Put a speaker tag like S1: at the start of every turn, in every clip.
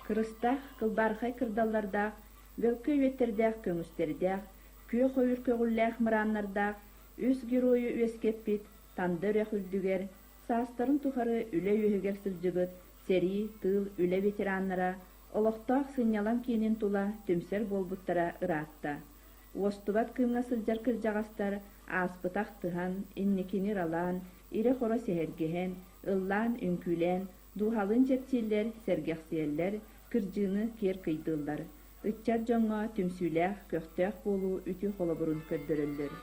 S1: Кырыстаах, кылбаархай кырдаллардаах, бөлкөй үөттэрдээх көҥүстэрдээх, күөх ойуур көҕүллээх мырааннардаах, үс геройу үөскэппит Танда үрэх үрдүгэр, саастарын тухары үлэ үөһүгэр сылдьыбыт сэрии, тыыл, үлэ ветераннара олохтоох сынньалаҥ киинин тула түмсэр буолбуттара ыраатта. Уостубат кыымҥа сылдьар кырдьаҕастар ааспыты ахтыһан, инникини ыралаан, ирэ-хоро сэһэргэһэн, ыллаан-үҥкүүлээн, дууһалыын чэпчииллэр, сэргэхсийэллэр, кырдьыыны киэр кыйдыыллар. Ыччат дьоҥҥо түмсүүлээх, көхтөөх буолуу үтүө холобурун көрдөрөллөр.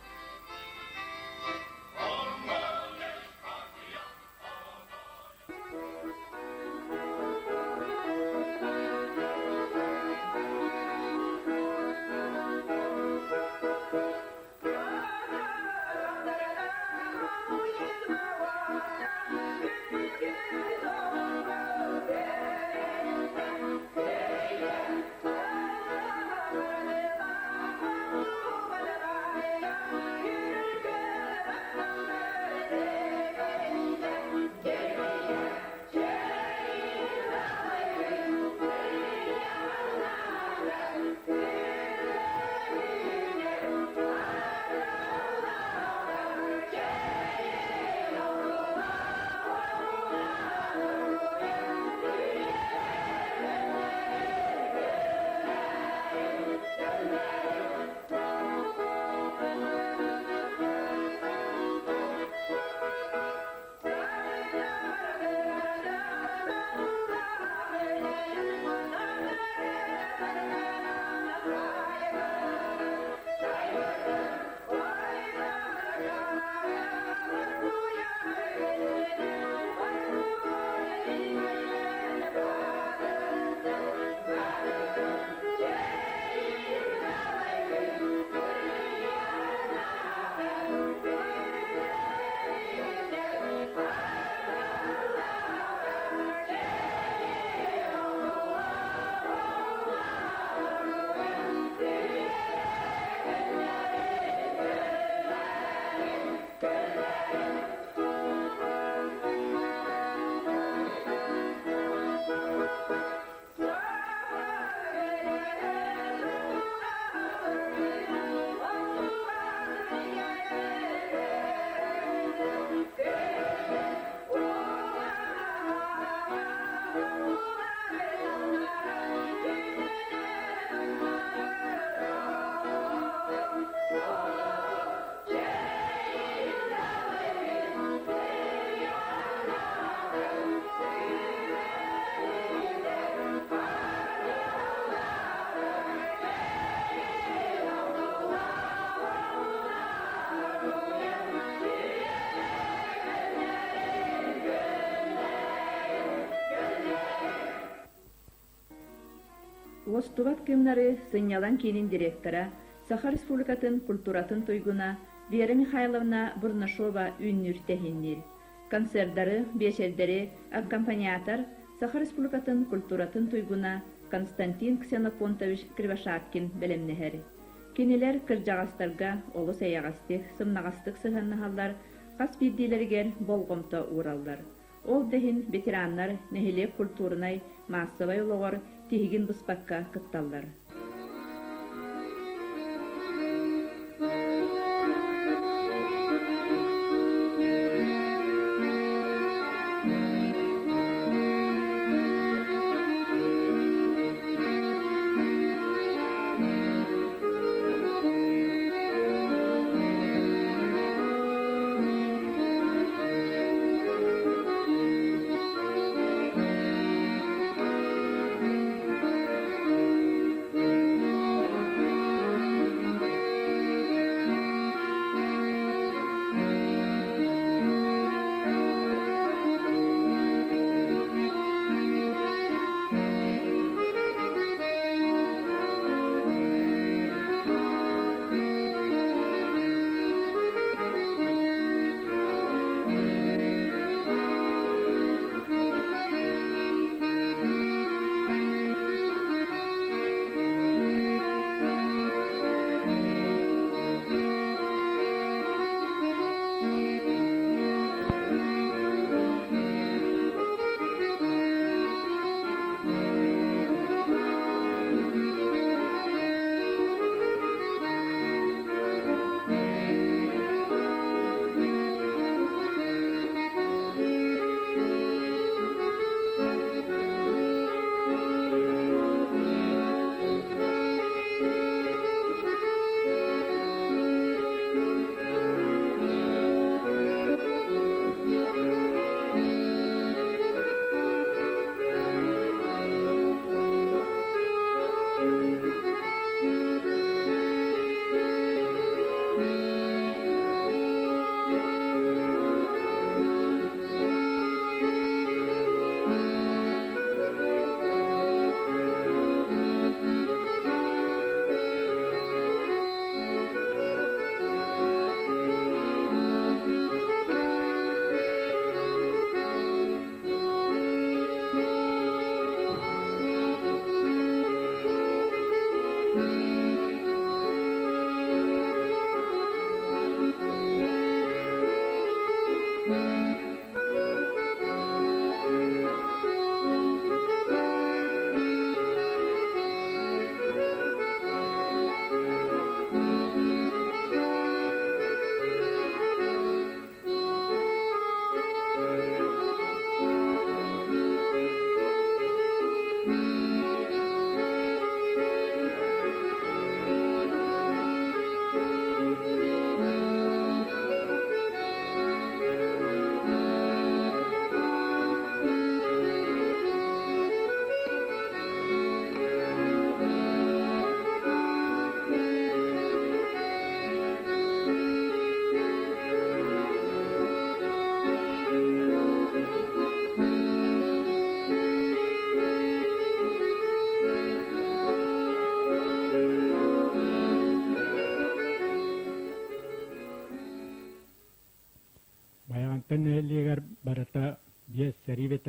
S1: Уостубат кыымнары сынньалаҥ киинин директора, Саха Республикатын культуратын туйгуна Вера Михайловна Бурнашова үүннүүр-тэһиинниир. Концердары, биэчэрдэри аккомпаниатор, Саха Республикатын культуратын туйгуна Константин Ксенофонтович Кривошапкин бэлэмнэһэр. Кинилэр кырдьаҕастарга олус эйэҕэстик, сымнаҕастык сыһыаннаһаллар, хас биирдиилэригэр болҕомто уураллар. Ол да иһин ветераннар нэһилиэк культурнай, маассабай олоҕор тиһигин быспакка кытталлар.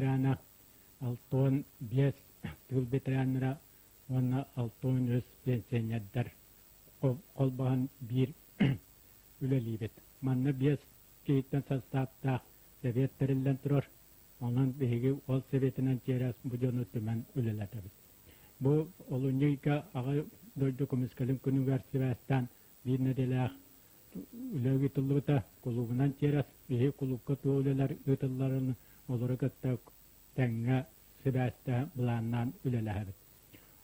S2: ветерана, 65 тыыл ветераннара уонна 63 пенсионердар холбоһон биир үлэлиибит. Манна биэс киһиттэн састааптаах сэбиэт тэриллэн турар. Онон биһиги ол сэбиэтинэн чиэрэс бу дьону түмэн үлэлэтэбит. Бу олунньу ыйга Аҕа дойду көмүскэлин күнүгэр сибээстээн биир нэдиэлээх үлэ ыытыллыбыта. Кулуубунан чиэрэс биһиги кулуупка туох үлэлэр ыытылларын олору кытта тэҥҥэ сибээстээн былааннаан үлэлэһэбит.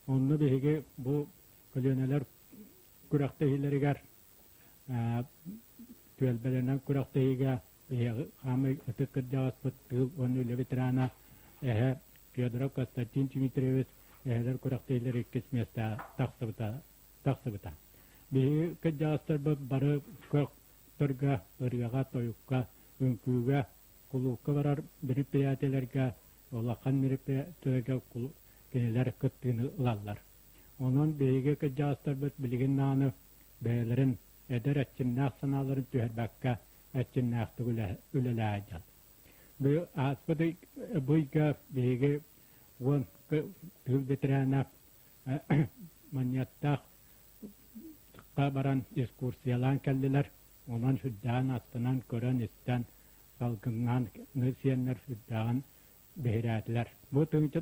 S2: Онно биһиги бу көлүөнэлэр күрэхтэһиилэригэр түөлбэлэнэн күрэхтэһиигэ биһиги хаамай ытык кырдьаҕаспыт тыыл уонна үлэ ветерана эһэ Федоров Константин Дмитриевич эһэлэр күрэхтэһиилэр иккис миэстэ тахсыбыта тахсыбыта. Биһиги кырдьаҕастарбыт бары көхтөргө, ырыаҕа, тойукка, үҥкүүгэ, кулуупка барар мероприятиелэргэ, улахан мероприятиелэргэ кинилэр кыттыыны ылаллар. Онон биһиги кырдьаҕастарбыт билигин даҕаны бэйэлэрин эдэр эрчимнээх санааларын түһэрбэккэ эрчимнээхтик үлэлээдьэл. Бу ааспыт бу ыйга биһиги уон тыыл ветерана Манньыаттаах баран экскурсиялаан кэллилэр. Онон сүрдээҕин астынан көрөн-истэн, салгыннаан сиэннэр сүрдээҕин биһирээтилэр. Бу тыһыынча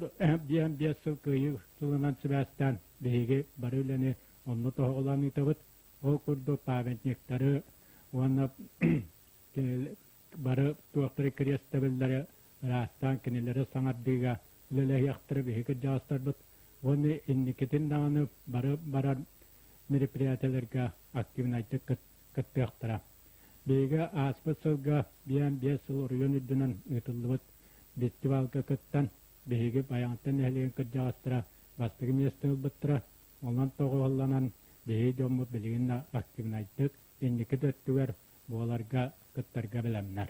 S2: биэс биэс сыл Кыайыы сылынан сибээстээн биһиги бары үлэни онно тоһоҕолоон ыытабыт. Ол курдук памятниктары уонна бары туохтары кириэстэбиллэри ыраастаан кинилэри саҥардыыга үлэлэһиэхтэрэ биһиги кырдьаҕастарбыт уонна инникитин даҕаны бары барар мероприятиеларга активнайдык кыттыахтара. Биһиги ааспыт сылга биээн биэс сыл оройуон үрдүнэн ыытыллыбыт фестивалга кыттан биһиги Байаҕантай нэһилиэгин кырдьаҕастара бастакы миэстэ ылбыттара. Онон тоҕуһулланан биһиги дьоммут билигин да активнайдык инники да өттүгэр буоларга кыттарга бэлэмнэр.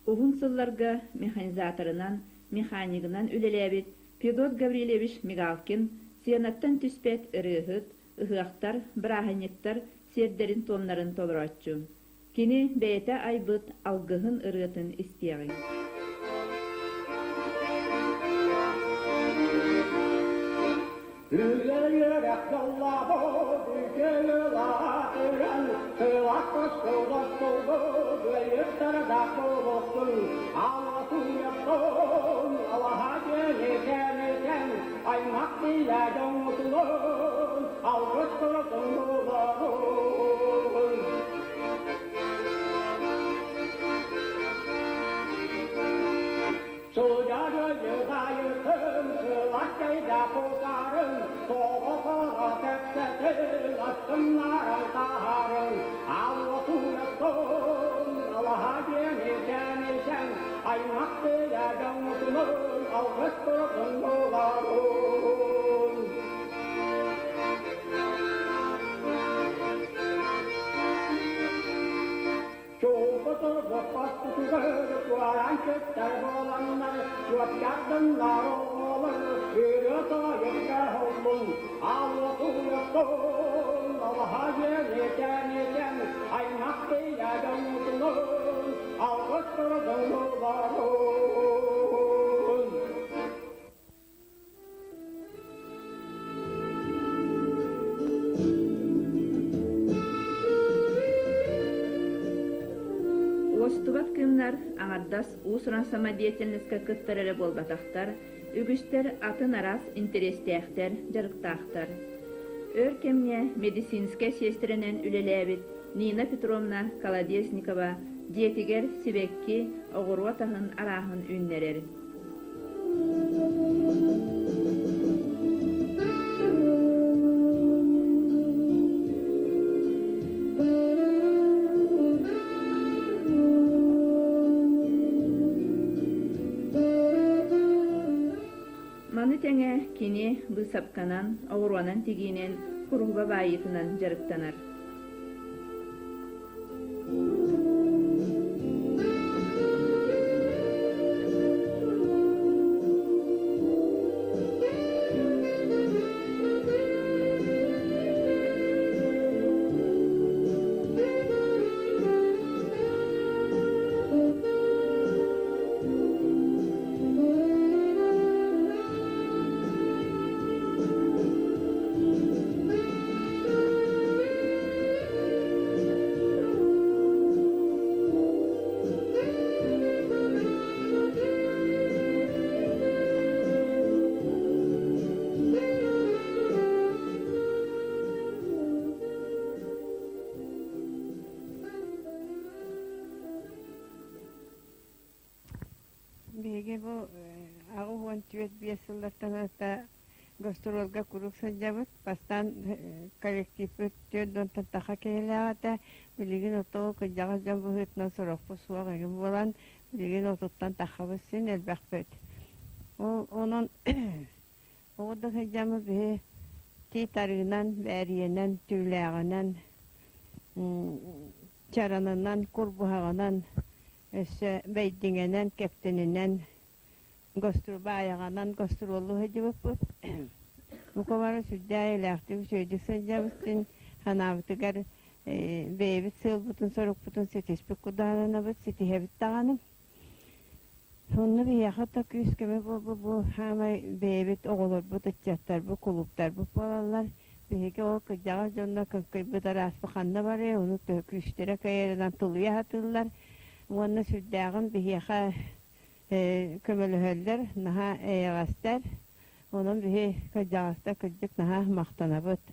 S1: Уһун сылларга механизаторынан, механигынан үлэлээбит Федот Гаврильевич Мигалкин сыанаттан түспэт ырыаһыт, ыһыахтар, бырааһынньыктар сиэрдэрин-туомнарын толорооччу. Кини бэйэтэ айбыт алгыһын ырыатын истиэҕиҥ.
S3: Үлэ-үөрэх дьоллообут, үтүө-ыалаатыран, Сылах-сылах ыйыттардаах буолуохтун, Алла-тууйахтун, алаһа дьиэни-кэҥэтэн, Аймах билэ дьоҥҥутунун, алгыс турутун булуоҕун. Сударыйыгайытын, сылаккайда кутарын, тоҕо-хоро кэпсэтин, астыннаран таһарын, алла-тууйаттын, алаһа диэни кэнитэн, аймах тыйа дьоҥҥутунун, алгыс турутун буларун. Чуолбутур туораан көттөр буоланнар, чуоткардыннар оҕолор, ырыа тойукка холлун, аллатуйаттун, алаһа дьиэлитэн аймах тыйа дьоҥҥутунун, алгыс турдун буларун.
S1: Уостубат кыымнар аҥардас уус-уран самодеятельноска кыттар эрэ буолбатахтар, үгүстэр атын араас интэриэстээхтэр, дьарыктаахтар. Өр кэмҥэ медицинскэй сиэстэрэнэн үлэлээбит Нина Петровна Колодезникова дьиэтигэр сибэкки, оҕуруот аһын арааһын үүннэрэр. Маны тэҥэ кини быысапканан, оҕуруонан тигиинэн, куруһуба баайыытынан дьарыктанар.
S4: Биһиги бу 84-5 сыллартан ата гастролга куруук сылдьабыт. Бастаан коллективпыт 40-тан таха киһилээх этэ. Билигин отоо кырдьаҕас дьон быһыытынан сорохпут суох эҥин буолан, билигин отуттан таххабыт син элбэхпит. Ол онон оҕо да сылдьаммыт биһи тиит арыынан, бээрийэнэн, түүлээҕинэн, чаранынан, курбуһаҕынан, өссө Бэйдиҥэнэн, Кэптэнинэн, гаструбаайаҕанан гастроллуу сылдьыбыппыт. Бука бары сүрдээх эйэлээхтик, үчүгэйдик сылдьабыт син санаабытыгар бэйэбит сыалбытын-сорукпутун ситиспит курдук ситиһэбит даҕаны. Онно биһиэхэ да күүс-көмө буолбут бу саамай бэйэбит оҕолорбут, ыччаттарбыт, кулууптарбыт буолаллар. Биһиги ол кырдьаҕас дьонно кыҥкыйбыт арааспы ханна барыай, ону төһө күүстэрэ кыайарынан тулуйа сатыыллар. Уонна сүрдээҕин биһиэхэ көмөлөһөллөр, наһаа эйэҕэстэр. Онон биһи кырдьаҕастар кырдьык наһаа махтанабыт.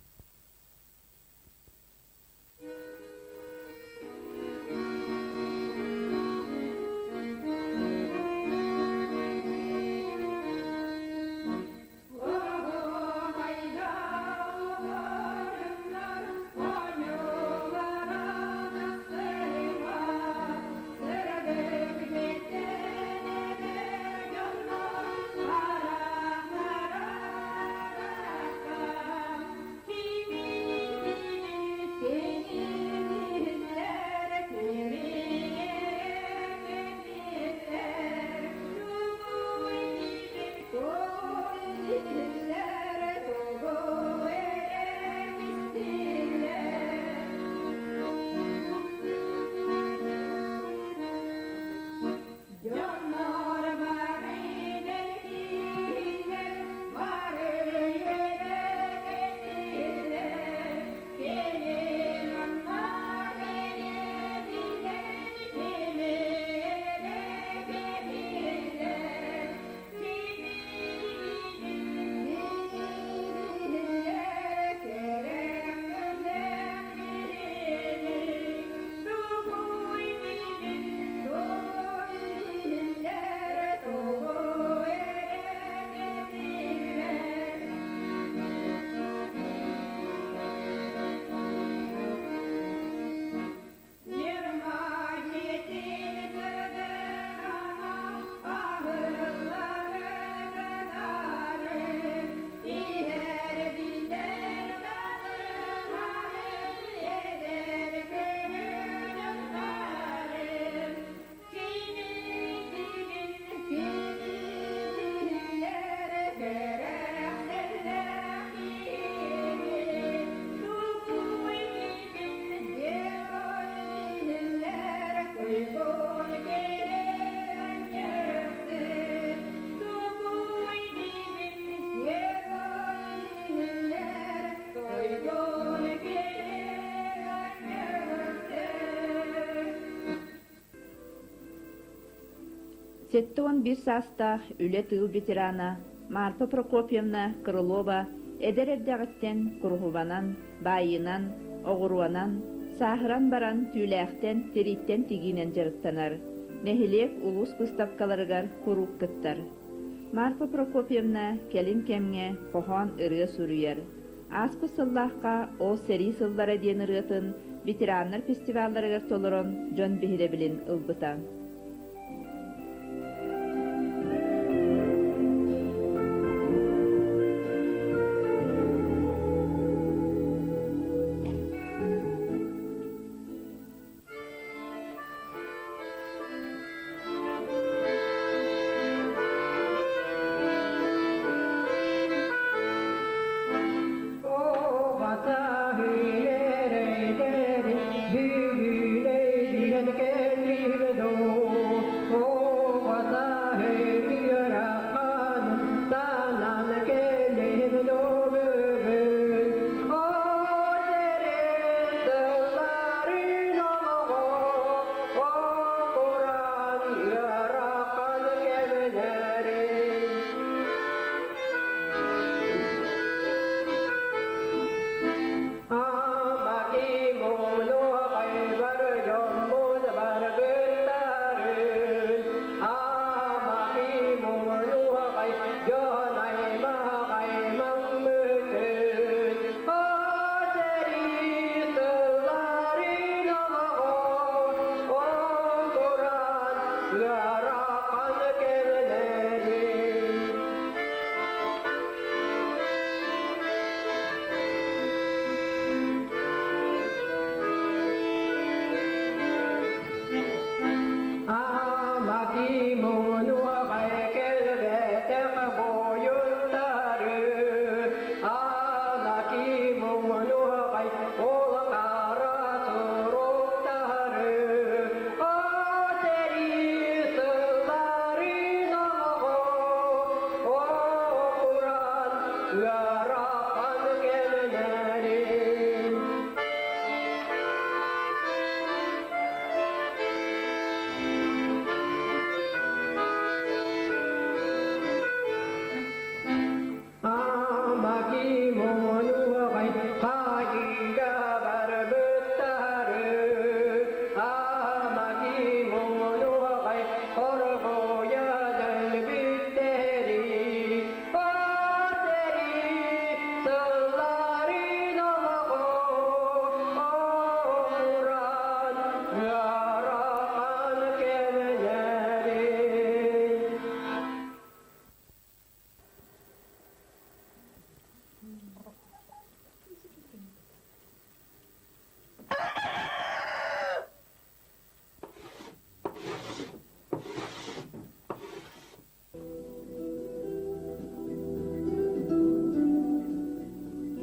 S1: 71 саастаах үлэ-тыыл ветерана Марфа Прокопьевна Крылова эдэр эрдэҕиттэн куруһубанан, баайыынан, оҕуруонан, сааһыран баран түүлээхтэн, тирииттэн тигиинэн дьарыктанар, нэһилиэк, улуус быыстапкаларыгар куруук кыттар. Марфа Прокопьевна кэлин кэмҥэ хоһоон ырыа суруйар. Ааспыт сыллаахха «Ол сэрии сыллара» диэн ырыатын ветераннар фестивалларыгар толорон дьон биһирэбилин ылбыта.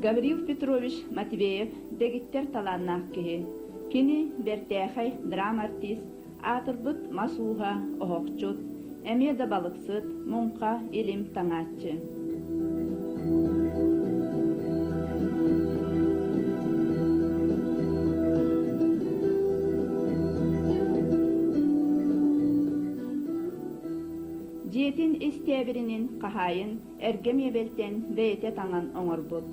S1: Гаврил Петрович Матвеев дэгиттэр талааннаах киһи. Кини бэртээхэй драма-артист, аатырбыт мас ууһа, оһохчут, эмиэ да балыксыт, муҥха, илим таҥааччы. Дьиэтин ис тээбиринин хаһаайын эргэ миэбэлтэн бэйэтэ таҥан оҥорбут.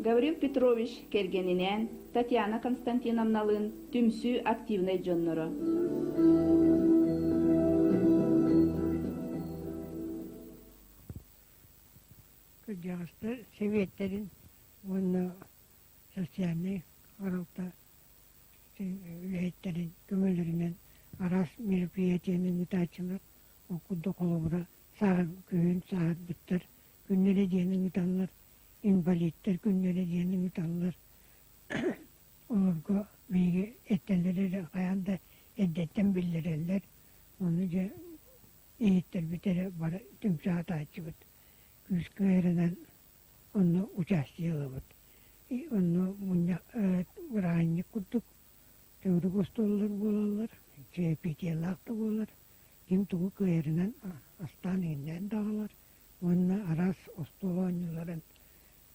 S1: Гаврил Петрович кэргэнинээн Татьяна Константиновналыын түмсүү активнай дьонноро.
S5: Кырдьаҕастар сэбиэттэрин уонна социальнай харалта үлэһиттэрин көмөлөрүнэн араас мероприятиены ыытааччылар, ол курдук холобура сааһын күһүн сааһырбыттар күннэрэ диэн ыыталлар, инвалидтар күннэрэ диэн ыыталлар. Олорго биһиги этэллэр эрэ хайаан да эрдэттэн биллэрэллэр. Ону дьэ иһиттэрбит эрэ бары түмсэ сатааччыбыт. Күүскэ эрэнэн онно участие ылабыт. Онно мунньах бырааһынньык курдук төгүрүк остуоллар буолаллар, чаепитиелаах да буолар. Ким тугу кыайарынан астаан иҥнээн да аҕалар уонна араас остуол оонньууларын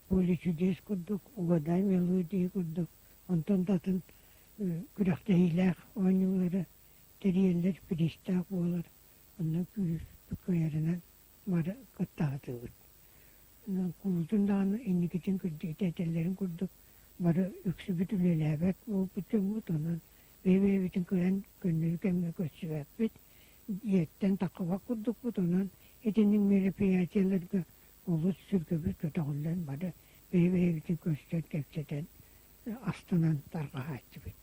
S5: поле чудес курдук, угадай мелодии курдук, онтон да атын күрэхтэһиилээх оонньуулары тэрийэллэр, бириистээх буолар. Онно күүс кыайарынан бары кыттаһытыбыт. Куруутун даҕаны инникитин кырдьыгыта этэллэрин курдук бары үксүбүт үлэлээбэт буолбут дьоммут, онон бэйэ-бэйэбитин кыайан көннөрү кэмҥэ көрсүбэппит, дьиэттэн таххыбат курдукпут, онон итинник мероприятиеларга олус сүргэбит көтөҕүллэн бары бэйэ-бэйэбитин көрсөн кэпсэтэн астынан тарҕаһааччыбыт.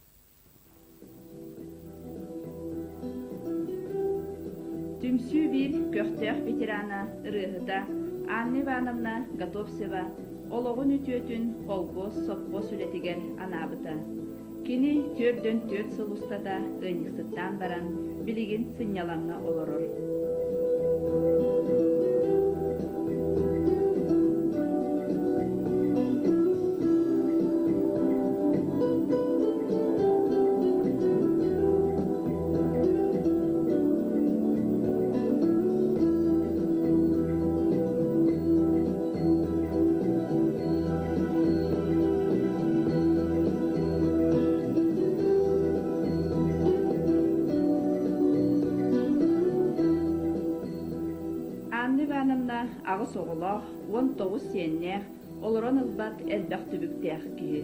S1: Түмсүү биир көхтөөх ветерана, ырыаһыта Анна Ивановна Готовцева олоҕун үтүөтүн холкуос, сопхуос үлэтигэр анаабыта. Кини түөрдөн түөрт сыл устата ыанньыксыттаан баран, билигин сынньалаҥҥа олорор. Анна Ивановна аҕыс оҕолоох, 19 сиэннээх, олорон ылбат элбэх түбүктээх киһи.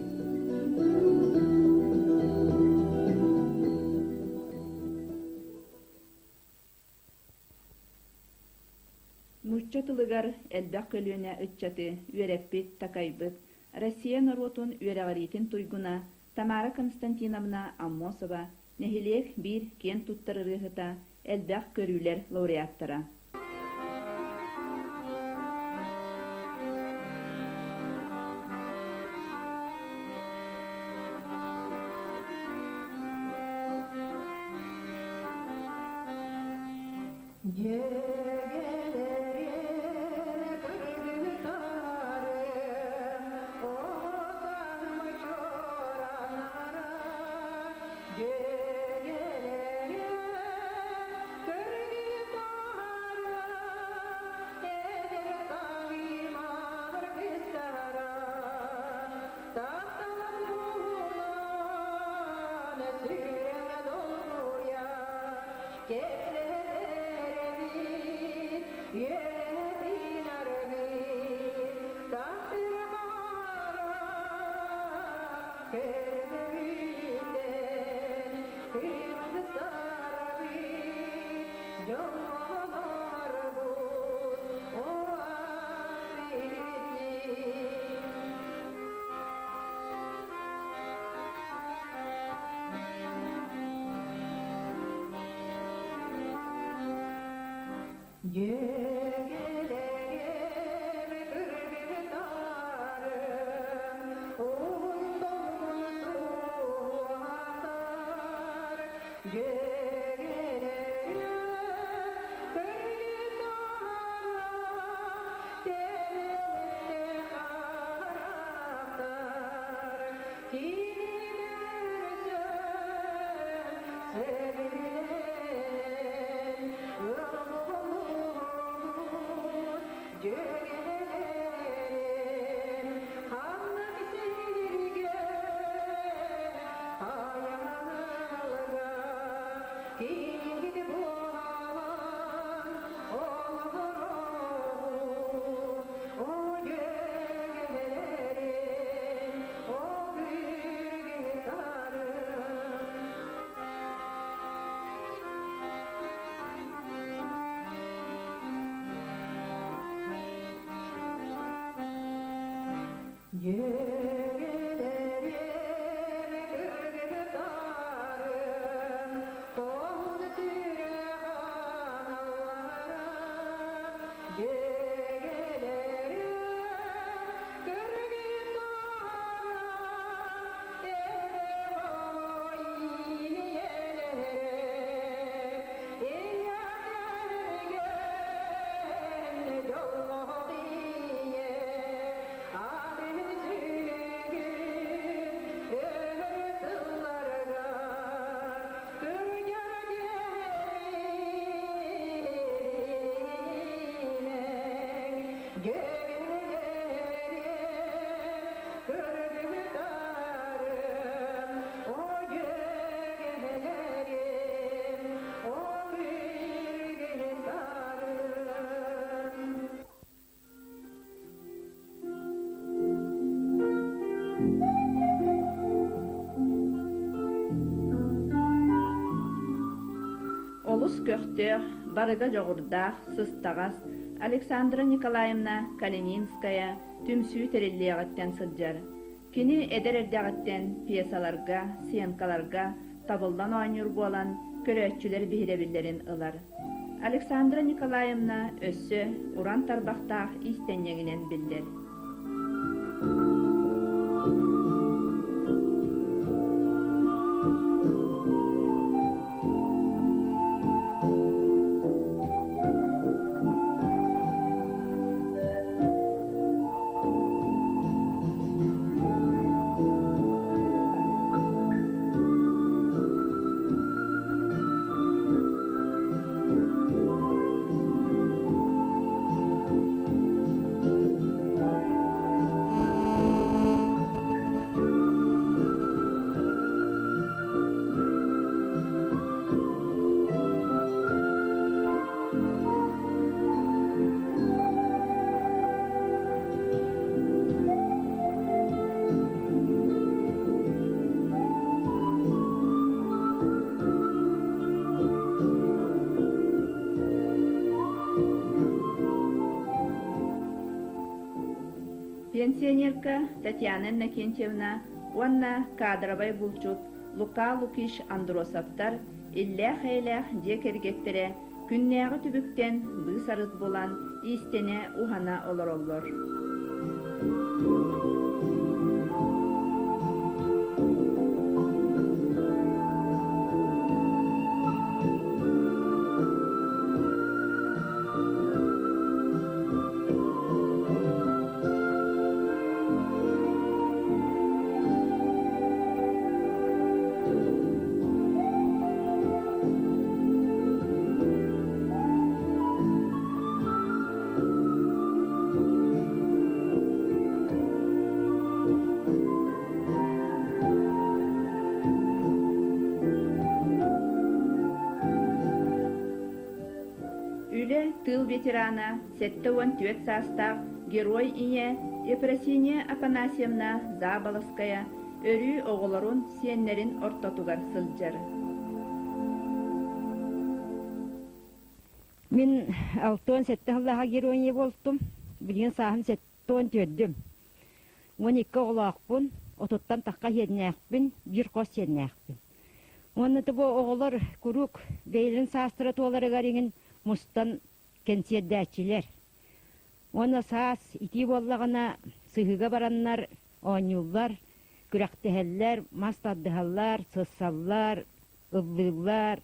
S1: Нуучча тылыгар элбэх көлүөнэ ыччаты үөрэппит, такайбыт Россия норуотун үөрэҕириитин туйгуна Тамара Константиновна Аммосова нэһилиэк биир киэн туттар ырыаһыта, элбэх көрүүлэр лауреаттара.
S6: Дьүөгэлэрим кыргыттарым, уһун долгун суоһатар. Дьүөгэлэрим кыргыттарым, тэбэнэттэ харахтар. Кини көрсөн сөбүлээн, ыал буолуохпут дьүөгэлэрим. Ханнык сиргэ хайалга киһи буолан олорору, о дьүөгэлэрим, о кыргыттарым. Дьүөгэлэрим кыргыттарым, тоһун сүрэх аналлара. Дьүөгэлэрим кыргыттарым, Көргүтарым, о дьүөгэлэрим, о кыргыттарым.
S1: Олус көхтөөх, барыга дьоҕурдаах, сыстаҕас Александра Николаевна Калининская түмсүү тэриллиэҕиттэн сылдьар. Кини эдэр эрдэҕиттэн пьесаларга, сценкаларга табыллан оонньуур буолан, көрөөччүлэр биһирэбиллэрин ылар. Александра Николаевна өссө уран тарбахтаах иистэнньэҥинэн биллэр. Пенсионерка Татьяна Иннокентьевна уонна кадровай булчут Лука Лукич Андросовтар иллээх-эйэлээх дьиэ кэргэттэрэ күннээҕи түбүктэн быыс-арыт булан, иистэнэ, уһана олороллор. Үлэ, тыыл ветерана, 74 саастаах Герой ийэ Ефросинья Афанасьевна Заболоцкая өрүү оҕолорун, сиэннэрин ортотугар сылдьар.
S7: Мин 67 сыллааҕы герой буолтум. Билигин сааһым 74-дүм. 12 оҕолоохпун, отуттан тахха сиэннээхпин, биир хос сиэннээхпин. Уонна бу оҕолор куруук бэйэлэрин саастара туоларыгар иҥин мустан. кэнсиэрдээччилэр. Уонна саас итии буоллаҕына сыһыыга бараннар оонньууллар, күрэхтэһэллэр, мас тардыһаллар, сыссаллар, ыллыыллар.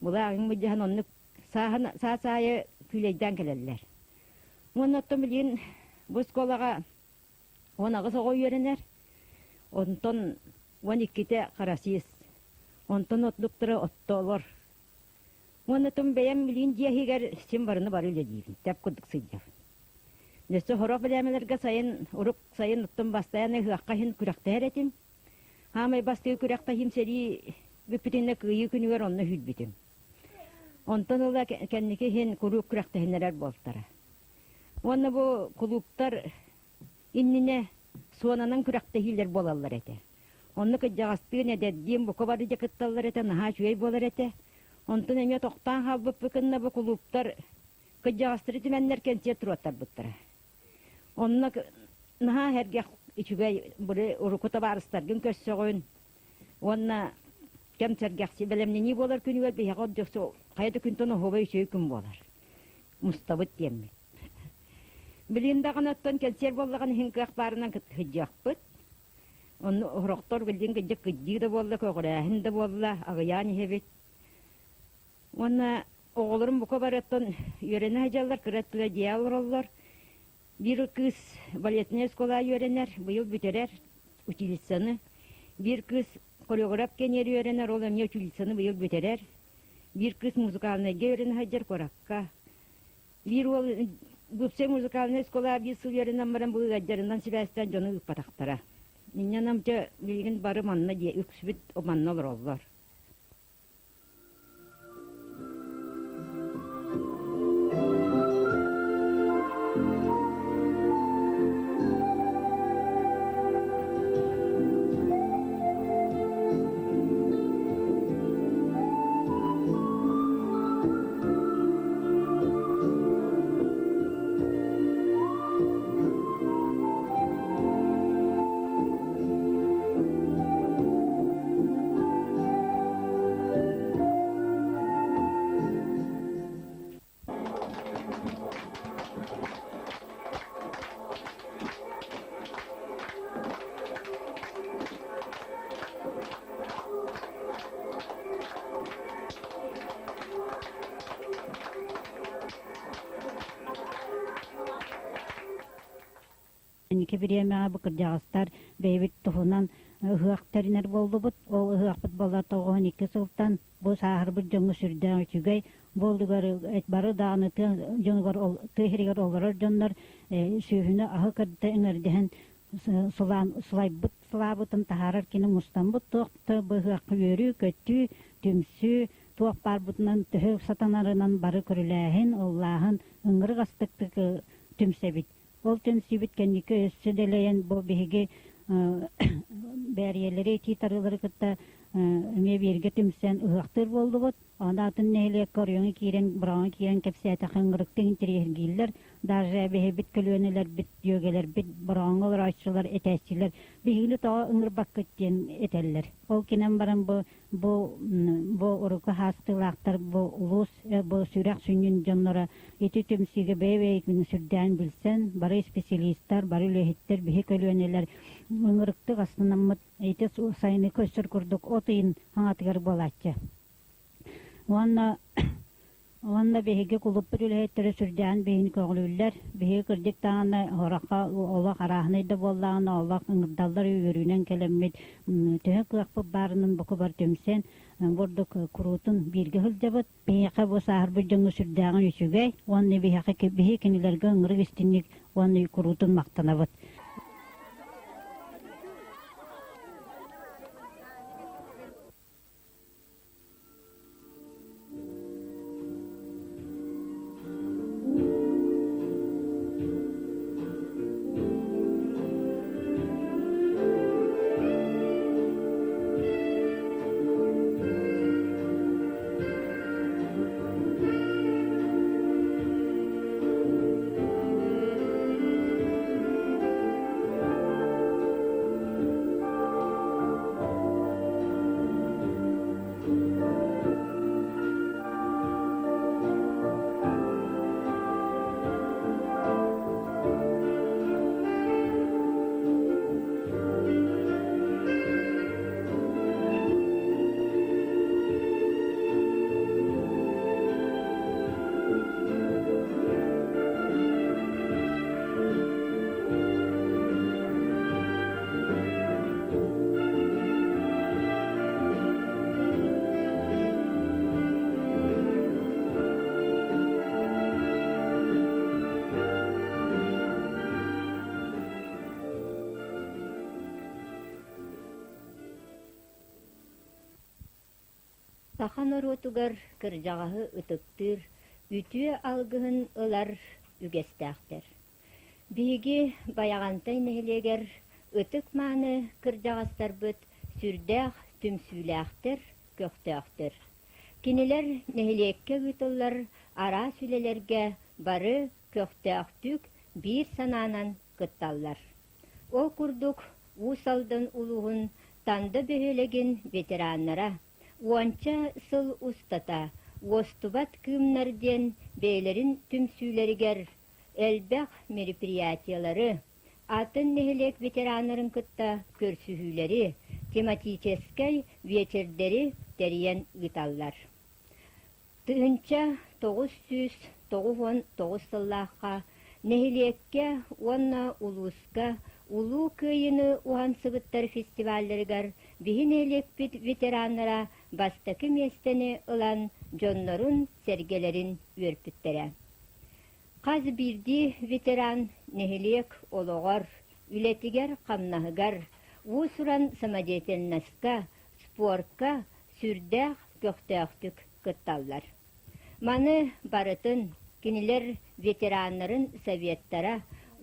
S7: Былааҕын мыдьаһан оннук саас аайы күүлэйдээн кэлэллэр. Уонна оттон билигин бу оскуолаҕа 18 оҕо үөрэнэр, онтон 12-тэ карасист, онтон оттуктара оттоолор. Уонна тум бэйэм билигин дьиэ иһигэр син барыны бары үлэлиибин, тэп курдук сылдьабын. Өссө сорох бэлээмэлэргэ сайын, урук сайын оттон бастайан ыһыахха иһин күрэхтэһэр этим. Хаамай бастыы күрэхтэһиим сэрии бүппүтүнэ кыайыы күнүгэр онно үһүйбүтүм. Онтон ыла кэнники иһин куруук күрэхтэһиннэрэр буолтара. Уонна бу кулууптар иннинэ суонанан күрэхтэһиилэр буолаллар этэ. Онно кырдьаҕастыын, эдэрдиин бука бары дьэ кытталлар этэ, наһаа үчүгэй буолар этэ. Онтон эмиэ тохтоон хаалбыппыт гынна бу кулууптар кырдьаҕастары түмэннэр кэнсиэр туруоттарбыттара. Онно наһаа сэргэх үчүгэй бары урукку табаарыстаргын көрсөҕүн уонна кэм сэргэхси бэлэмнэнии буолар күнүгэр биһиэхэ дьохсо хайа да күнтэн оһуобай үчүгэй күн буолар. Мустабыт диэммит. Билигин даҕаны оттон кэнсиэр буоллаҕын иһин кыах баарынан сылдьыахпыт. Онно орохтор билигин кырдьык кырдьыы да буолла, көҕүрээһин да буолла, аҕыйаан иһэбит. Уонна оҕолорум бука бары оттон үөрэнэ сылдьаллар, кыра өттүгэр дьиэ олороллор. Биир кыыс балетнай оскуола үөрэнэр, быйыл бүтэрэр училищены. Биир кыыс хореограф кэниэр үөрэнэр, ол эмиэ училищены быйыл бүтэрэр. Биир кыыс музыкальнайга үөрэнэ сылдьар куоракка. Биир уол бывшай музыкальнай оскуола биир сыл үөрэнэн баран бу ыалдьарынан сибээстээн дьону ыыппатахтара. Инньэ дьэ билигин бары манна дьиэ үксүбүт манна олороллор.
S8: Инники бириэмэҕэ бу кырдьаҕастар бэйэбит туһунан ыһыах тэринэр буоллубут. Ол ыһыахпыт буолла 92 сылтан бу сааһырбыт дьоҥҥо сүрдээх үчүгэй. Буолугар бары даҕаны тыа дьонугар тыа сиригэр олорор дьоннор сүөһүнү аһы кытта эҥэрдэһэн сылайбыт сылаабытын таһаарар кини мустаммыт туох да быһыахха үөрүү-көтүү, түмсүү туох баарбытынан төһө сатанарынан бары көрүлээһин, ыллааһын ыҥырык астыктык түмсэбит. Ол түмсүүбүт кэнники өссө дэлэйэн бу биһиги бээрийэлэри, итии-тарыылары кытта эмиэ бииргэ түмсэн ыһыахтыыр буоллубут. Аны атын нэһилиэккэ оройуоҥҥа киирэн, быраҕаҥҥа киирэн кэпсээтэххэ ыҥырыктыы интэриэһиргииллэр. Даже биһибит көлүөнэлэрбит, дьүөгэлэрбит, бороҕоҥҥо олорооччулар, этээччилэр биһигини тоҕо ыҥырбаккыт диэн этэллэр. Ол кинэн баран бу бу бу урукку хаастыылаахтар бу улуус бу сүрэх сүнньүн дьонноро ити түмсүүгэ бэйэ-бэйэтин сүрдээн билсэн, бары специалистар, бары үлэһиттэр, биһи көлүөнэлэр ыҥырыктык астынаммыт ити сайыны көрсөр курдук от ыйын хаҥатыгар буолааччы. Уонна уонна биһиги кулуппут үлэһиттэрэ сүрдээҕин биһигини көҕүлүүллэр. Биһиги кырдьык даҕаны ороххо олох арааһынай да буоллаҕына олох ыҥырдаллар үөрүүнэн кэлэммит төһө кыахпыт баарынан бука бар түмсэн бурдук куруутун бииргэ сылдьабыт. Биһиэхэ бу сааһырбыт дьоҥҥо сүрдээҕин үчүгэй уонна биһиэхэ биһи кинилэргэ ыҥырык истинник уонна куруутун махтанабыт.
S9: Саха норуотугар кырдьаҕаһы ытыктыыр, үтүө алгыһын ылар үгэстээхтэр. Биһиги Байаҕантай нэһилиэгэр ытык-мааны кырдьаҕастарбыт сүрдээх түмсүүлээхтэр, көхтөөхтөр. Кинилэр нэһилиэккэ ыытыллар араас үлэлэргэ бары көхтөөхтүк, биир санаанан кытталлар. Ол курдук, Уус Алдан улууһун Танда бөһүөлэгин ветераннара уонча сыл устата Уостубат кыымнар диэн бэйэлэрин түмсүүлэригэр элбэх мероприятиелары, атын нэһилиэк ветераннарын кытта көрсүһүүлэри, тематическай вечердэри тэрийэн ыыталлар. 1999 сыллаахха нэһилиэккэ уонна улууска Улуу Кыайыыны уһансыбыттар фестивалларыгар биһи нэһилиэкпит ветераннара бастакы миэстэни ылан дьоннорун-сэргэлэрин үөрпүттэрэ. Хас биирдии ветеран нэһилиэк олоҕор, үлэтигэр-хамнаһыгар, уус-уран самодеятельноска, спорка сүрдээх көхтөөхтүк кытталлар. Маны барытын кинилэр ветераннарын советтара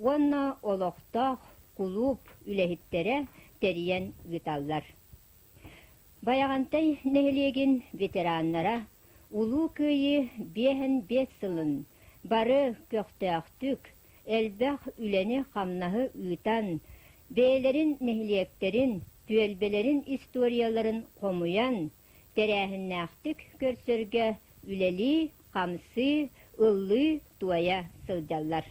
S9: уонна олохтоох кулууп үлэһиттэрэ тэрийэн ыыталлар. Байаҕантай нэһилиэгин ветераннара Улуу Кыайыы 55 сылын бары көхтөөхтүк, элбэх үлэни-хамнаһы ыытан, бэйэлэрин нэһилиэктэрин, түөлбэлэрин историяларын хомуйан, тэрээһиннээхтик көрсөргө үлэлии-хамсыы, ыллыы-туойа сылдьаллар.